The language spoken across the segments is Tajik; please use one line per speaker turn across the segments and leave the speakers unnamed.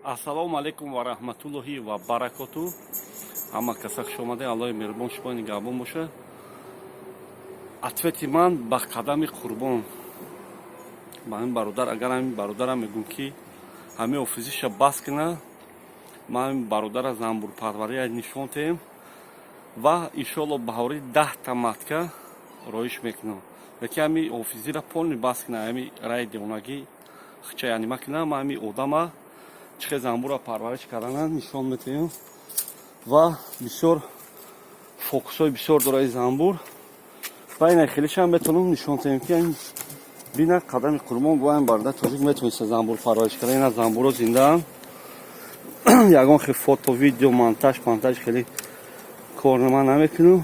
Ассалому алайкум ва раҳматуллоҳи ва баракоту. Ҳама каса хуш омадед. Аллоҳи меҳрубон шумо нигаҳбон боша. Ответи ман ба Қадами Қурбон, ба ҳамин бародар. Агар ҳамин бародарам мегӯм, ки ҳамин офизиша бас кина, ман ҳамин бародара занбурпарвария нишон теем ва иншоалло баҳори 10-та матка роиш мекунам. Лекин ҳамин офизира полный бас кина, ҳамин раи девонагӣ хича янима кина, ман ҳамин одама чӣ хел занбурра парвариш кардана нишон метиҳем. Ва бисёр фокусҳои бисёр дора и занбур ва ина хелишам метавонам нишон диҳем, ки бина, Қадами Қурбон гоям бародар тоҷик метавониста занбур парвариш карда. Ина занбурро зиндаам, ягон хел фото, видео, монтаж пантаж хеле кор ман намекунам.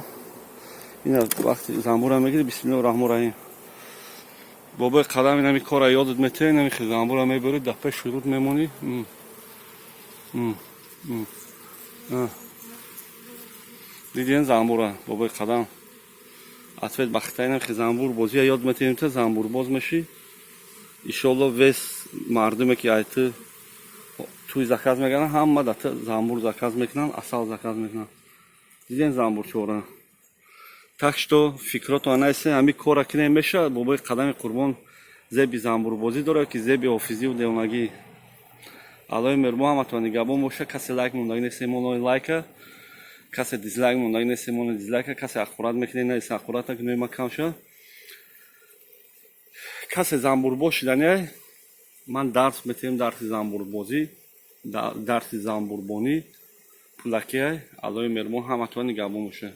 Ина вақти занбурра мегири, бисмиллоҳи раҳмони раҳим, бобои Қадам, инами кора ёдат метавӣ. Инами хел занбурра мебарӣ, дар пеш шурут мемонӣ. Диден занбура, бобои Қадам? Ответ ба хита. Инам хел занбур бозия ёд метавем, та занбурбоз мешӣ, иншоалло. Весь мардуме ки ай ту туй заказ мекунанд, ҳама да ту занбур заказ мекунанд, асал заказ мекунанд. Диден занбурчора? Так что фикрото анаисе, ҳами кора кинем, мешавад. Бобои Қадами Қурбон зеби занбурбозӣ дорад, ки зеби ҳофизиву девонагӣ. Аллоҳи меҳрубон ҳаматон нигаҳбон боша. Касе лайк мондаги нест, монои лайка, касе дизлайк мондаги нест, монои дизлайка, касе ҳақорат мекунед, наиса ҳақората гуноҳи ма кам шавад. Касе занбурбоз шидани, ман дарс метиҳем, дарси занбурбозӣ, дарси занбурбонӣ пулакиай. Аллоҳи меҳрубон ҳаматон нигаҳбон боша.